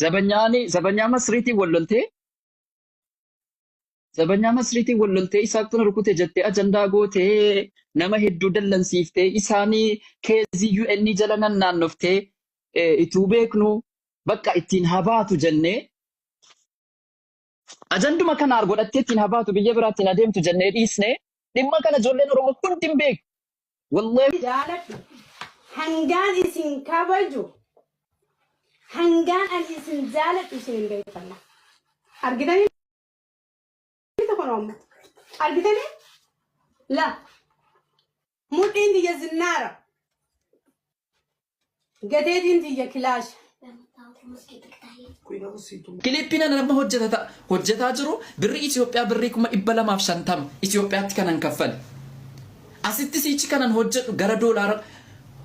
Zabanyaani zabanyaa Masriitiin wal loltee zabanyaa Masriitiin wal loltee Isaaqtu na rukute jettee ajandaa gootee nama hedduu dallansiiftee isaanii keezii UN jala nannaannoftee ituu beeknu bakka ittiin haa baatu jennee ajanduma kana godhattee ittiin haa baatu biyya biraatti hin adeemtu jennee dhiisne dhimma kana ijoolleen Oromoo hundi hin beeku. Wallahi jaaladhu hangaan isin kabaju hangaan ani isin jaaladhu isin hin beektanna. Argitanii tokko amma argitanii la mudhiin tiyya zinnaara gateetiin tiyya kilaasha. Kiliippiin ana nama hojjetata hojjetaa jiru birrii Itoophiyaa birrii 250,000 Itoophiyaatti kanan kaffale. Asitti siichi kanan hojjedhu gara doolaara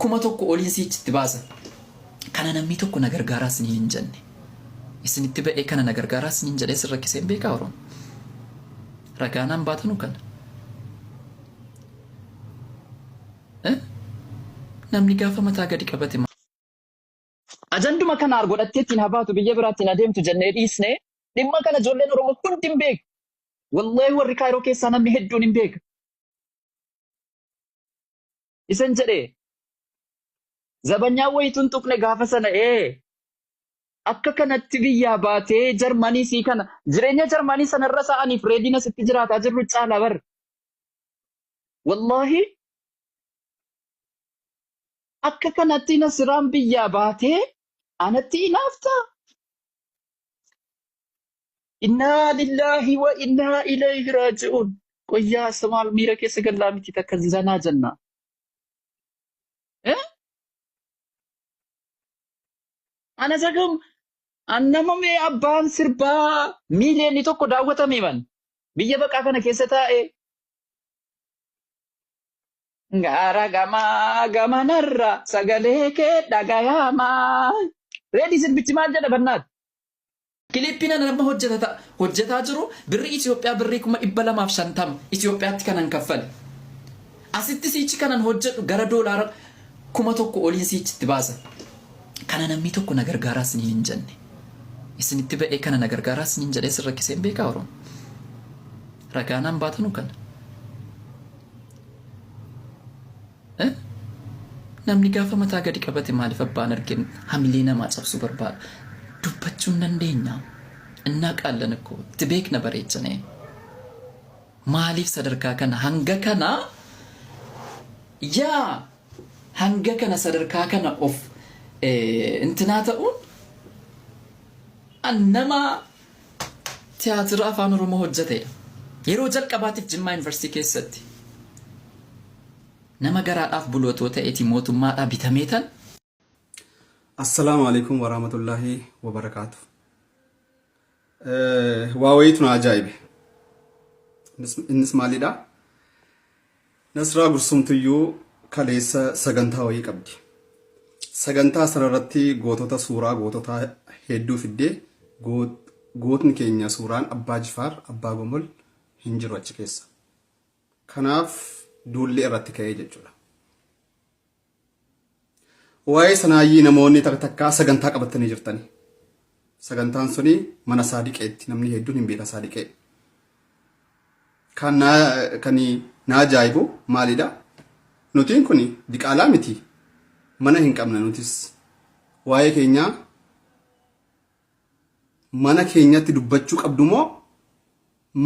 1000 oliin siichitti baasa. Kana namni tokko na gargaaraa isiniin hin jenne. Isinitti ba'ee kana na gargaaraa isiniin jedhee isin rakkisee hin beekaa Oromoo. Ragaa naan baatanu kana. Eh? Namni gaafa mataa gadi qabate Ajanduma kana godhattee ittiin haa baatu biyya biraatti hin adeemtu jennee dhiisne dhimma kana ijoolleen Oromoo hundi hin beeku. Wallahi warri Kaayiroo keessaa namni hedduun hin beeka. Isan jedhee zabanyaa wayitu hin tuqne gaafa sana ee akka kanatti biyyaa baatee Jarmanii sii kana jireenya Jarmanii sanarra sa'aniif reediin asitti jiraataa jirru caala bar. Wallahi Akka kanatti Nasiraan biyyaa baatee anatti inaaftaa? Innaa lillaahi wa innaa ilayhi raaji'uun. Qoyyaa samaal miira keessa gallaa miti takka zanaa jenna. Eh? Ana sagam an nama mee abbaan sirbaa miiliyoonni tokko daawwatame man biyya baqaa kana keessa taa'ee Gaara gamaa gamanarra sagalee kee dhagayamaa. Reedii sirbichi maal jedha bannaat? Kiliippiin ana amma hojjetata hojjetaa jiru birrii Itoophiyaa birrii 250,000 Itoophiyaatti kanan kaffale. Asitti siichi kanan hojjedhu gara doolaara 1000 oliin siichitti baasa. Kana namni tokko na gargaaraa isiniin hin jenne. Isinitti ba'ee kana na gargaaraa isiniin jedhee isin rakkisee hin beekaa Oromoo. Ragaa naan baatanu kana. Eh? Namni gaafa mataa gadi qabate maaliif abbaan argin hamilee namaa cabsuu barbaada? Dubbachuu hin dandeenya. Innaa qaallan ikkoo itti beekna bareechanee. Maaliif sadarkaa kana hanga kana yaa hanga kana sadarkaa kana of intinaa ta'uun an nama tiyaatira afaan Oromoo hojjetedha. Yeroo jalqabaatiif Jimmaa Yuunivarsiitii keessatti nama garaadhaaf bulotoo ta'eeti mootummaadhaa bitamee tan Assalaamu alaikum warahmatullaahi wabarakaatu. Waa wayiitu na ajaa'ibe. Innis maalidha? Nasraa Gursumtuyyuu kaleessa sagantaa wayii qabdi. Sagantaa sanarratti gootota suuraa goototaa hedduu fiddee gootni keenya suuraan Abbaa Jifaar Abbaa Gomol hin jiru achi keessa. Kanaaf duulli irratti ka'ee jechuudha. Waa'ee sanaayyii namoonni takka takkaa sagantaa qabatanii jirtani. Sagantaan suni mana Saadiqeetti namni hedduun hin beeka Saadiqee. Kan na ajaa'ibu maalidha? Nutiin kun diqaalaa miti. Mana hin qabna nutis. Waa'ee keenyaa mana keenyatti dubbachuu qabdu moo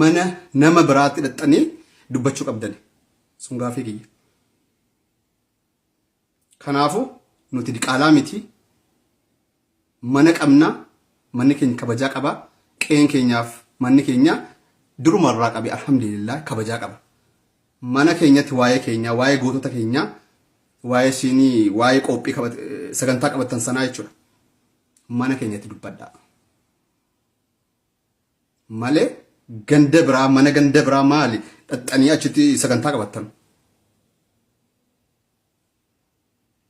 mana nama biraatti dhaxxanii dubbachuu qabdani? Sun gaafii kiyya. Kanaafu nuti diqaalaa miti. Mana qabna. Manni keenya kabajaa qaba. Qe'een keenyaaf manni keenya duruma irraa qabe alhamdulillah kabajaa qaba. Mana keenyatti waa'ee keenyaa, waa'ee gootota keenyaa, waa'ee siinii, waa'ee qophii sagantaa qabattan sanaa jechuudha. Mana keenyatti dubbadhaa. Malee ganda biraa mana ganda biraa maali dhaxxanii achitti sagantaa qabattan.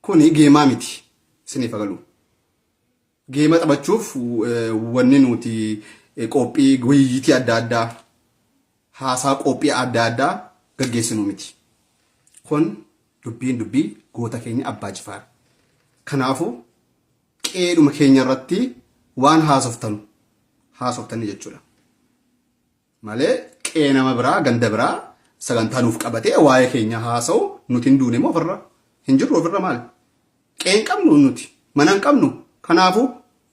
Kuni geemaa miti isiniif agalu. Geema taphachuuf wanni nuti qophii wayyitii adda addaa haasaa qophii adda addaa gaggeessinu miti. Kun dubbiin dubbii goota keenya Abbaa Jifaar. Kanaafuu qe'eedhuma keenya irratti waan haasoftanu haasoftanii jechuudha. Malee qe'ee nama biraa ganda biraa sagantaa nuuf qabatee waa'ee keenya haasa'u nuti hin duune moo ofirra hin jirru ofirra maali? Qe'ee hin qabnu nuti mana hin qabnu kanaafuu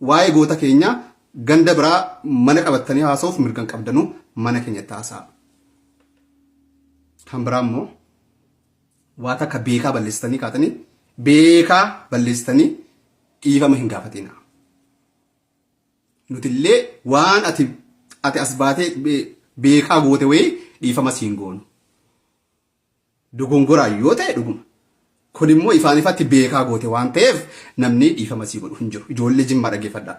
waa'ee goota keenyaa ganda biraa mana qabattanii haasa'uuf mirga hin qabdanu mana keenyatti haasa'a. Kan biraa immoo waa takka beekaa balleessitanii kaatanii beekaa balleessitanii dhiifama hin gaafatina. Nutillee waan ati ati as baatee beekaa goote wayii dhiifama siin goonu. Dogongoraan yoo ta'e dhuguma. Kun immoo ifaan ifatti beekaa goote waan ta'eef namni dhiifama sii godhu hin jiru. Ijoollee Jimmaa dhaggeeffadhaa.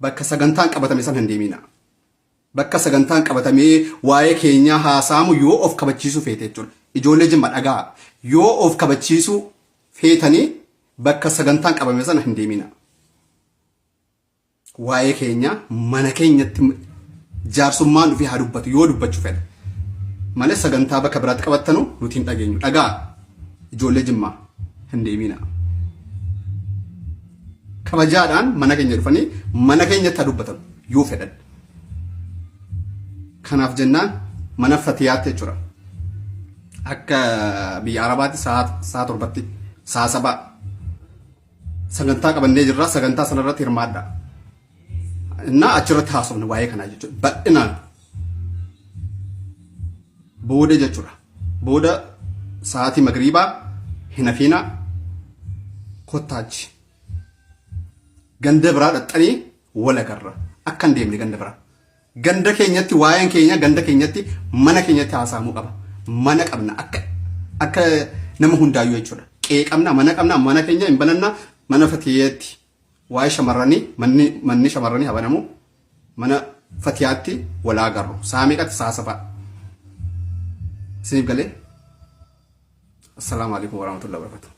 Bakka sagantaan qabatame san hin deemina. Bakka sagantaan qabatamee waa'ee keenyaa haasa'amu yoo of kabachiisuu feete jechuudha. Ijoollee Jimma dhagaa. Yoo of kabachiisuu feetanii bakka sagantaan qabame sana hin deemina. Waa'ee keenya mana keenyatti jaarsummaan dhufee haa dubbatu yoo dubbachuu fedhe. Malee sagantaa bakka biraatti qabattanu nuti hin dhageenyu. Dhagaa ijoollee Jimmaa hin deemina. Kabajaadhaan mana keenya dhufanii mana keenyatti haa dubbatan yoo fedhan. Kanaaf jennaan mana Fatiyaatti jechuudha. Akka biyya Arabaatti sa'a 7tti sa'a 7 sagantaa qabannee jirra sagantaa sanarratti hirmaadha. Innaa achirratti haasofna waa'ee kanaa jechuudha. Bal'inaan booda jechuudha. Booda sa'aatii magriibaa hin hafiinaa kottaachi. Ganda biraa dhaxxanii wal agarra. Akka hin deemne ganda biraa. Ganda keenyatti waa'een keenya ganda keenyatti mana keenyatti haasa'amuu qaba. Mana qabna akka akka nama hundaayyuu jechuudha. Qe'ee qabna mana qabna mana keenya hin bananna mana fatiyeetti waa'ee shamarranii manni manni shamarranii habanamu mana fatiyaatti wal agarru. Sa'a meeqatti sa'a 7. Isiniif galee? Assalaamu alaikum warahmatullahi wabarakatuh.